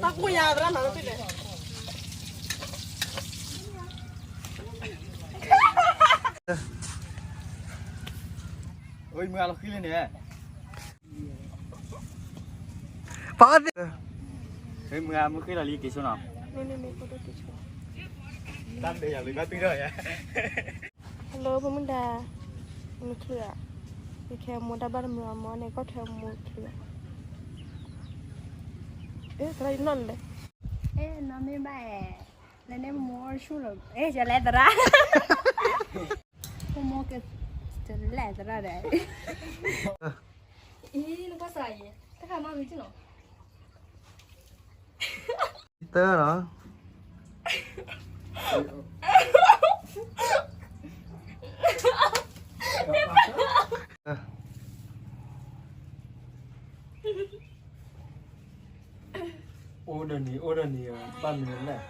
တၢ်ကူၣ်ညါသရၣ်မၤလီၤတံၢ်လဲၣ်. အိၣ်မုၢ်အလီၤဃံလၢန့ၣ်, ပၢ်သ့ၣ်, မုၢ်အမုၢ်ဃံလီၤလံက့ၤဆိနီၤ, တၢ်ဘျုးယၤလံဘၣ်ပံၤထီၣ်ယၤ. Hello ဖိမုၣ်ဒါ, မုၢ်ချုးဧါ, ယခဲမိၢ်တၢ်ဘၣ်တမုာ်အီၤမ့ၢ်န့ၣ် ကီၢ်ထွဲမုၢ်ချုးဧါ, အဲ သရၣ်ယနီၣ်လဲၣ်, အဲ နီၢ်မ့ၢ်ဘၣ်အဲ, လၢန့ၣ်မိၢ်ဆူၣ်လီၤ, အဲ ယလဲၤသရၣ်, မိၢ်မိၢ်က, တလဲၤသရၣ်ဒီး, အံၤ နကွၢ်စးအံၤ, တခါမၤဂ့ၤက့ၤနီၤ. တၢ်လီၤ. အိၣ်ဒီးန့ၣ် အိၣ်ဒီးန့ၣ် ဘၣ်မနုၤလဲၣ်.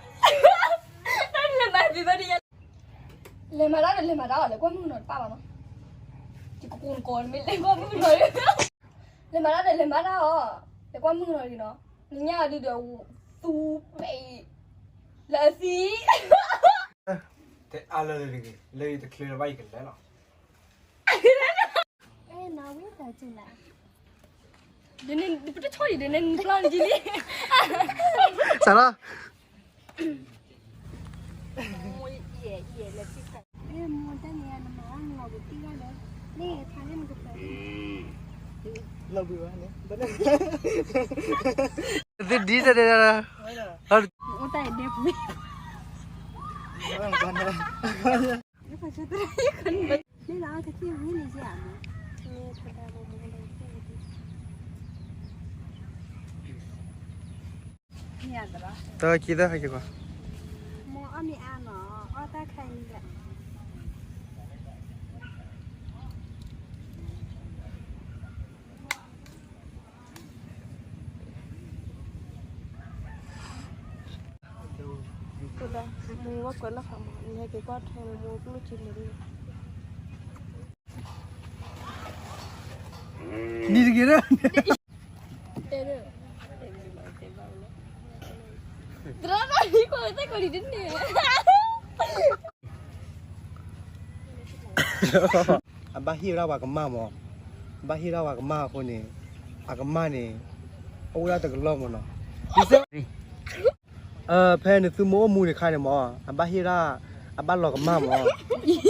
လဲၤမၤတၢ်ဒီး လဲၤမၤတၢ်အီၤ လဲၤကွၢ်မုၢ်ကနီၤတပၣ်ဘၣ်နီၤ, ယကကိးနကိးမ့ၢ်လဲၤကွၢ်မုၢ်ကနီၤ, လဲၤမၤတၢ်ဒီး လဲၤမၤတၢ်အီၤ, လဲၤကွၢ်မုၢ်ကနီၤဒ်နီၤ, နညါအီၤဒ်ဒီး သူပဲအံၤ, လၢအသံ တဲအါလၢလၢတဂ့ၤ, လၢယတချုးလၢၤဘၣ်ယကလဲၤလီၤ. အဲ နဝံသးစူၤလၢ, ဒ်န့ၣ် ပတဆီအံၤ ဒ်န့ၣ် နပျီနကံလံ. စးလီၤ. မိၢ်တၢ်န့ၣ် နမၤအီၤနလီၤကတံၢ်ဘၣ်လၢ, န့ၣ်ဖးန့ၣ်နကပၢၤ, လီၤဘှံးဘၣ်န့ၣ်, သဒ်တဒ, အိၣ်တၢ်အံၤဒဲပူၤ, တၢ်ကံသၢဟဲက့ၤကွၢ်, မိၢ်ဝဲကွဲးလီၤဖးမး နဟဲက့ၤကွၢ်ထွဲမိၢ်ကျိၣ်စ့လၢ, ဒ်တဂ့ၤလၢ, သရၣ်ဘၣ်လံကွၢ်ဝဲတၢ်ကိးဒ်တန့ၣ်, အဘၣ်ဟ့ၣ်ဝဲဒၣ်ပှၤကမၢ်မး, အဘၣ်ဟ့ၣ်ဒၣ်ပှၤကမၢ်အဃိန့ၣ်, အကမၢ်န့ၣ်, အိၣ်ဝဲဒၣ်တကလီၢ်မးနီၤ, ဖဲနသုမိၢ်အိၣ်မူတခါန့ၣ်မး, အဘၣ်ဟ့ၣ်ဒၣ်, အဘၣ်လီၤကမၢ်မး, ဒီး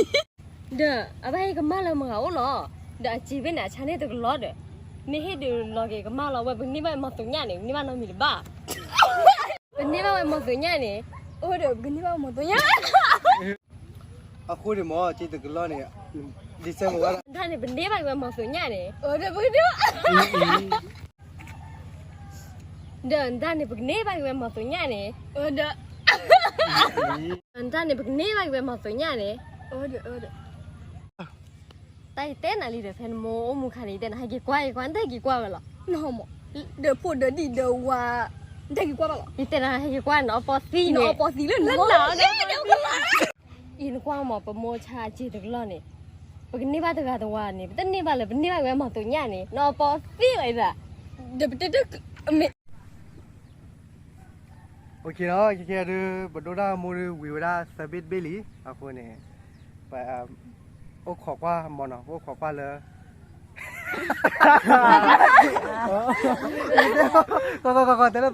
အဘၣ်ဟ့ၣ်ကမၢ်လၢမုၢ်ဂၤအိၣ်လီၤ, ဒီးအစ့ဖဲန့ၣ် အဆါန့ၢ်တကလီၢ်ဒီး, မ့ၢ်ဟ့ၣ်ဒုးလီၤက့ၤကမၢ်လီၤဝဲ ပန့ၢ်ဘၣ်မီၤသိးညၣ်န့ၣ် ပန့ၢ်ဘၣ်နီတမံၤလၢၤဘၣ်, ပန့ၢ်ဘၣ်ဝဲမီၤသိးညၣ်န့ၣ်, အိၣ်ဒီးပကန့ၢ်ဘၣ်ဝဲမီၤသိးညၣ်, အဃိန့ၣ်မး စ့တကလီၢ်န့ၣ်, ဒ်စဲမဝါဒၣ် နတၢ်န့ၣ်ပန့ၢ်ဘၣ်က့ၤဝဲမီၤသိးညၣ်န့ၣ်, ဒီးနတၢ်န့ၣ်ပကန့ၢ်ဘၣ်က့ၤဝဲမီၤသိးညၣ်န့ၣ်, ဒီး နတၢ်န့ၣ်ပကန့ၢ်ဘၣ်က့ၤဝဲမီၤသိးညၣ်န့ၣ်, တၢ်ယတဲနၤလံဒီး ဖဲနမိၢ်အိၣ်မူခါန့ၣ် ယတဲနၤ ဟဲက့ၤကွၢ် ယကွၢ် နတဟဲက့ၤကွၢ်ဝဲလီၤ, နဟီမး, ဒီးဖိဒီးဒံၣ်ဒီးဝၤ, နတဟဲက့ၤကွၢ်ဘၣ်လီၤ, ယတဲနၤ ဟဲက့ၤကွၢ် နအီၣ်ပီသံန့ၣ်, နအီၣ်ပီသံလၢနလီၤ, အံၤနကွၢ်မး ပမိၢ်ဆါအစ့တကလီၢ်န့ၣ်, ပကန့ၢ်ဘၣ်တဂၤတဝၤန့ၣ် ပတန့ၢ်ဘၣ်လၢ ပန့ၢ်ဘၣ်က့ၤဝဲမီၤသိးညၣ်န့ၣ် နအီၣ်ပီသံဝဲဒၣ်, ဒီးပတဲတ, မ့ၢ် OK နီၤ, ခဲခဲဒုး ပဒိၣ်တၢ်မိၢ်ဒုး ဝံၤဝဲဒၣ်သၢဘ့ၣ်တဘ့ၣ်လံ, အဃိန့ၣ်, ပ, အိၣ်ခိးကွၢ်မးနီၤ, ပအိၣ်ခိးကွၢ်လၢ, တဲလၢ